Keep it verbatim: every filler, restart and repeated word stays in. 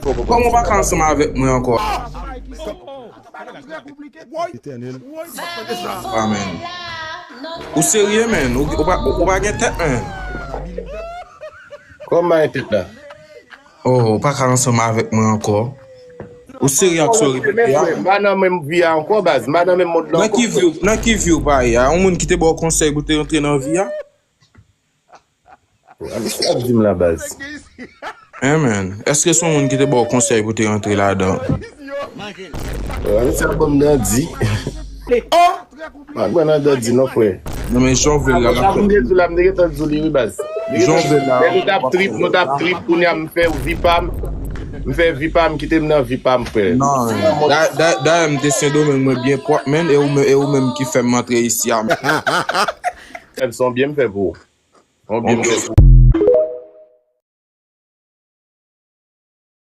Kòman w pa ka ansanm avèk mwen ankò? Amen. Ou serye, menn? Ou, ou pa, ou pa gen tèt, menn? Kòman e tèt la? Oh, ou pa ka ansanm avèk mwen ankò. Ou serye ak sa w repete a? M pa nan menm vi a ankò, baz. M pa nan menm mond la ankò. Nan ki vi w, nan ki vi w pa ye a? Yon moun ki te ba w konsèy pou te rantre nan vi a? Misye ap di m la, baz. Amen. Èske se yon moun ki te ba w konsèy pou te rantre ladan? Misye ap ban m dandi. Oh! Mwen nan dandi non, frè. Non, men jan w vle la. Sa m te di la, m te gentan di w li, wi, baz. Jan w vle la. Lè nou t ap trip, nou t ap trip, kounye a m fè vi pa m. M fè vi pa m, kite m nan vi pa m, frè. Non, dayè m te Sendomeng, mwen byen pwòp, menn, e ou menm ki fè m antre isi a. Son byen m fè pou ou. Son byen m fè pou ou.